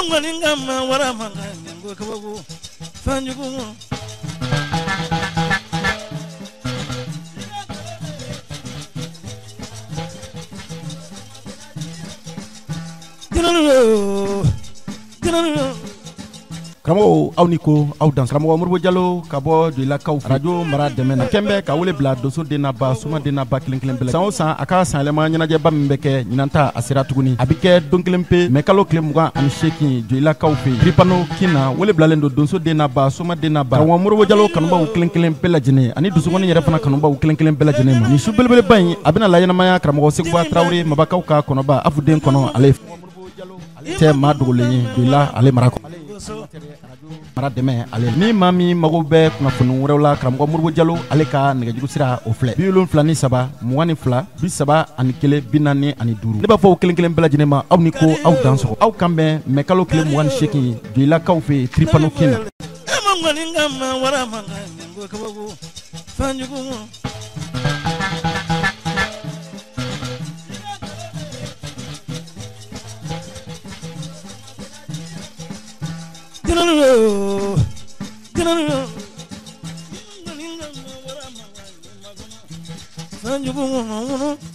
Ma ŋɔni ka ma wara ma ko kabako fɛnjugu. Karamɔgɔw, aw ni ko aw dan. Karamɔgɔ Moribo Jalo ka bɔ Joyilakaw, radio mara dɛmɛ na kɛnbɛ ka wele bila donso den n'a ba, soma den n'a ba kelen kelen bɛɛ. San o san, a ka san yɛlɛma ɲɛnajɛba min bɛ kɛ ɲinan ta, a sera tuguni. A bɛ kɛ don kelen pe, mɛ kalo tile 28, Joyilakaw fɛ yen, Tripano kin na. Wele bilalen don donso den n'a ba, soma den n'a ba, karamɔgɔ Moribo Jalo kanubaw kelen kelen bɛɛ lajɛlen ani dusukɔni yɛrɛ fana kanubaw kelen kelen bɛɛ lajɛlen ma. Nin su belebeleba in, a bɛna laɲɛnamaya karamɔgɔ Seguba Tarawele, mabakaw ka kɔnɔba afuden kɔnɔ. Ale tɛ maa dogolen ye Joyila, ale mara kɔnɔ, mara dɛmɛ ale. Ni maa min mago bɛ kunnafoni wɛrɛw la, karamɔgɔ Moribo Jalo, ale ka nɛgɛjuru sira o filɛ: 73 22 31 45. Ne b'a fɔ o kelen kelen bɛɛ lajɛlen ma, aw ni ko aw dan sɔgɔ, aw kan bɛn mɛ kalo tile 28, Joyilakaw fɛ yen, Tripano kin na. E ma ŋɔni ka ma wara ma ko kabako fɛnjugu. Fɛnjugu.